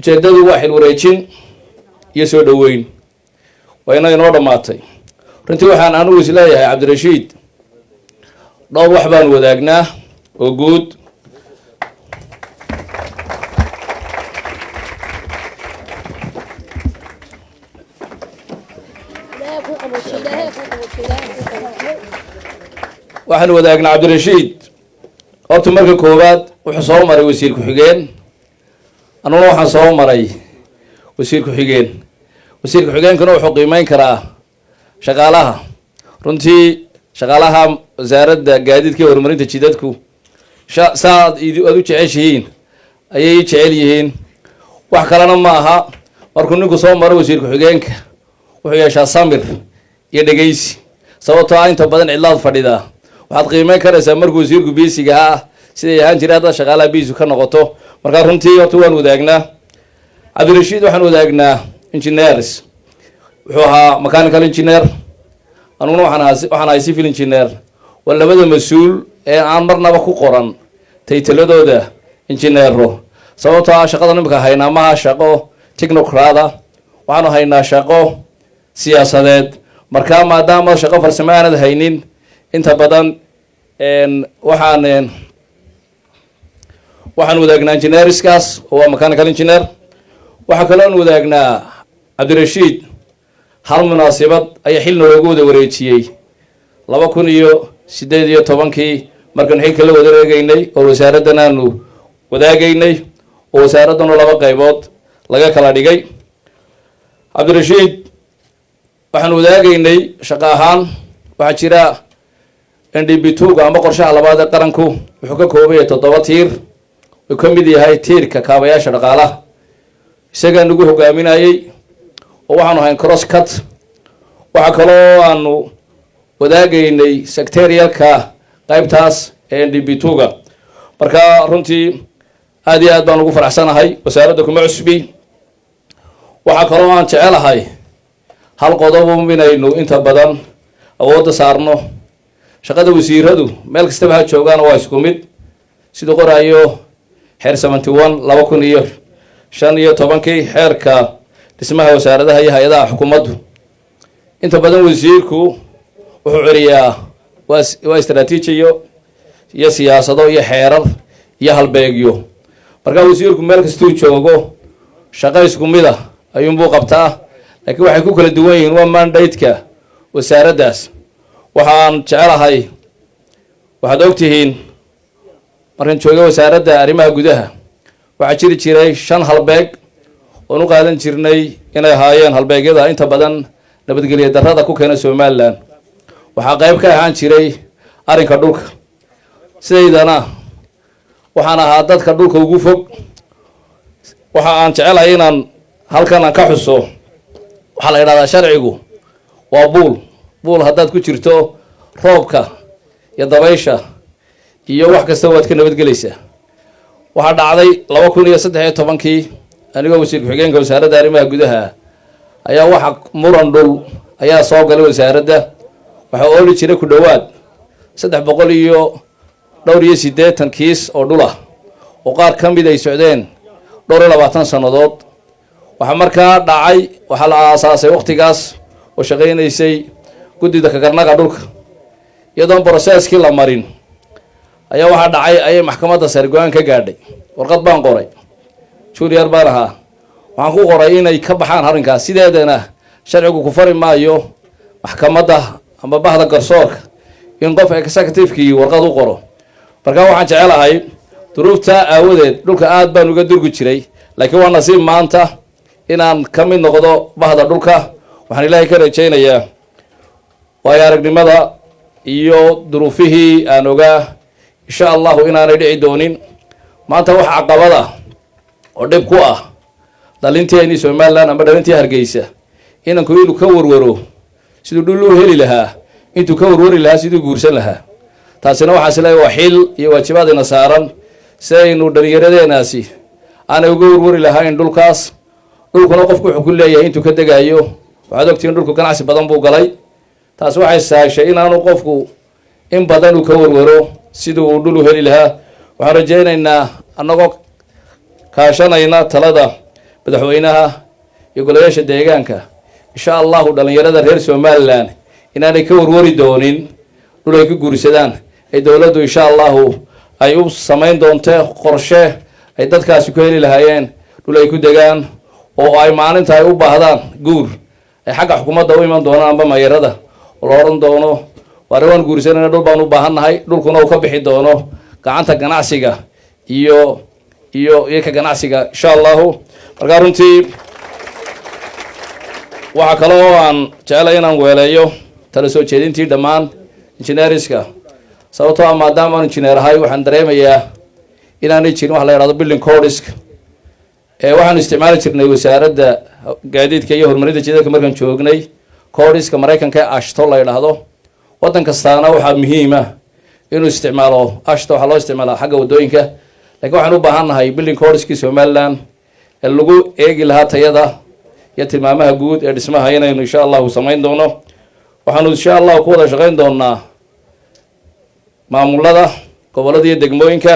Ujeeddadu waa xil wareejin iyo soo dhoweyn, waa ina inoo dhammaatay. Runtii waxaan anigu is leeyahay Cabdirashiid dhowr wax baan wadaagnaa oo guud. Waxaan wadaagnaa Cabdirashiid horta marka koowaad wuxuu soo maray wasiir ku-xigeen, anuguna waxaan soo maray wasiir ku-xigeen. Wasiir ku-xigeenkuna wuxuu qiimeyn karaa shaqaalaha. Runtii shaqaalaha Wasaaradda Gaadiidka iyo Horumarinta Jidadku saaad aad u jeceshihiin ayay jecel yihiin. Wax kalena ma aha, markuu ninku soo maro wasiir ku-xigeenka wuxuu yeeshaa samir iyo dhegeysi, sababtoo ah inta badan cidlaad fadhidaa. Waxaad qiimeyn karaysaa markuu wasiirku biisiga ah siday ahaan jiray haddaad shaqaalaha biisu ka noqoto. Markaa runtii horta waan wadaagnaa Cabdirashiid. Waxaan wadaagnaa engineers, wuxuu ahaa mechanical engineer, anuguna waxaan ahay civil engineer. Waa labada mas-uul ee aan marnaba ku qoran taytaladooda injineero, sababtoo ah shaqadan imika haynaa maha shaqo technocrat-a, waxaanu haynaa shaqo siyaasadeed. Markaa maadaama shaqo farsamo aanad haynin, inta badan waxaan wadaagnaa engineerskaas oo waa mechanical engineer. Waxaa kaloon wadaagnaa Cabdirashiid hal munaasibad ayaa xilna loogu wada wareejiyey 2018-kii, markaanu xilka la wada wareegeynay oo wasaaraddan aanu wadaagaynay oo wasaaraddanu laba qaybood laga kala dhigay. Cabdirashiid waxaan wadaagaynay shaqo ahaan. Waxaa jira NDP 2-ga ama qorshaha labaad ee qaranku wuxuu ka koobaya toddoba tiir, uu ka mid yahay tiirka kaabayaasha dhaqaalaha. Isagaa nagu hogaaminayey oo waxaanu ahayn cross cut. Waxaa kaloo aanu wadaagaynay sectorialka qaybtaas ee NDP 2-ga. Marka runtii aad iyo aad baan ugu faraxsanahay. Wasaaradda kuma cusbi. Waxaa kaloo aan jecelahay hal qodob inaynu inta badan awoodda saarno. Shaqada wasiiradu meel kastaba ha joogaan waa isku mid, siduu qoraayo xeer 71 2015-kii, xeerka dhismaha wasaaradaha iyo hay-adaha xukuumaddu. Inta badan wasiirku wuxuu celiyaa waa istraatiijiyo iyo siyaasado iyo xeerar iyo halbeegyo. Markaa wasiirku meel kastuu joogo shaqo isku mid ah ayuunbuu qabtaa, laakiin waxay ku kala duwan yihiin waa mandate-ka wasaaraddaas. Waxaan jecelahay, waxaad ogtihiin, markaan joogay Wasaaradda Arrimaha Gudaha waxaa jiri jiray shan halbeeg oon u qaadan jirnay inay ahaayeen halbeegyada inta badan nabadgelyo darrada ku keena Somaliland. Waxaa qayb ka ahaan jiray arrinka dhulka. Sidaydana waxaan ahaa dadka dhulka ugu fog. Waxa aan jecelahay inaan halkan aan ka xuso, waxaa la yidhahdaa sharcigu waa buul. Buul haddaad ku jirto, roobka iyo dabaysha iyo wax kasta waad ka nabadgelaysaa. Waxaa dhacday 2013-kii, anigoo wasiir ku-xigeenka Wasaaradda Arrimaha Gudaha ayaa waxa muran dhul ayaa soo galay wasaaradda. Waxaa ooli jiray ku dhowaad 384 kiis oo dhul ah, oo qaar ka mid ay socdeen dhowr iyo labaatan sannadood. Waxaa markaa dhacay, waxaa la aasaasay waqtigaas oo shaqaynaysay guddida kagarnaqa dhulka. Iyadoon processkii la marin ayaa waxaa dhacay ayay maxkamadda sare go-aan ka gaadhay. Warqad baan qoray, junior baan ahaa. Waxaan ku qoray inay ka baxaan arrinkaas. Sideedana sharcigu ku fari maayo maxkamadda ama bahda garsoorka in qof executive-kii warqad u qoro. Marka waxaan jecelahay duruufta aawadeed dhulka aad baan uga durgi jiray, laakiin waa nasiib maanta inaan ka mid noqdo bahda dhulka. Waxaan Ilaahay ka rajaynayaa waayo aragnimada iyo duruufihii aan ogaa, insha Allahu, inaanay dhici doonin maanta wax caqabad ah oo dhib ku ah dhalinteennii Somaliland ama dhalintii Hargeysa, inanku inuu ka warwaro siduu dhul u heli lahaa intuu ka warwari lahaa siduu guursan lahaa. Taasina waxaa is leeyahay waa xil iyo waajibaadina saaran si aynu dhalinyaradeenaasi aanay uga warwari lahayn dhulkaas. Dhulkuna qofku wuxuu ku leeyahay intuu ka degayo. Waxaad ogtihiin dhulku ganacsi badan buu galay. Taasi waxay sahashay inaanu qofku in badan uu ka warwaro sidii uu dhul u heli lahaa. Waxaan rajaynaynaa, annagoo kaashanayna talada Madaxweynaha iyo golayaasha deegaanka, insha Allahu, dhalinyarada reer Somaliland inaanay ka warwari doonin dhul ay ku guursadaan, ay dowladdu, insha Allahu, ay u samayn doonto qorshe ay dadkaasi ku heli lahaayeen dhul ay ku degaan, oo ay maalinta ay u baahdaan guur ay xagga xukuumadda u iman doonaan amba mayarada, oo la odhan doono: "Waare, waan guursanayna, dhul baan u baahannahay." Dhulkuna uu ka bixi doono gacanta ganacsiga iyo ka ganacsiga, insha Allahu. Markaa runtii waxaa kale oo aan jeclay inaan weeleeyo tala soo jeedintii dhammaan engineerska, sababtoo ah maadaama aan engineer ahay, waxaan dareemayaa inaanay jirin waxa la yidhahdo building codes. Ee waxaanu isticmaali jirnay Wasaaradda Gaadiidka iyo Horumarinta Jidadka markaan joognay codeska Maraykanka ee AASHTO la yidhaahdo. Waddan kastaana waxaa muhiima inuu isticmaalo AASHTO. Waxaa loo isticmaalaa xagga waddooyinka, lakiin waxaan u baahan nahay building codeskii Somaliland ee lagu eegi lahaa tayada iyo tilmaamaha guud ee dhismaha inaynu, insha Allahu, samayn doono. Waxaanu, insha Allahu, ku wada shaqayn doonaa maamulada gobollada iyo degmooyinka.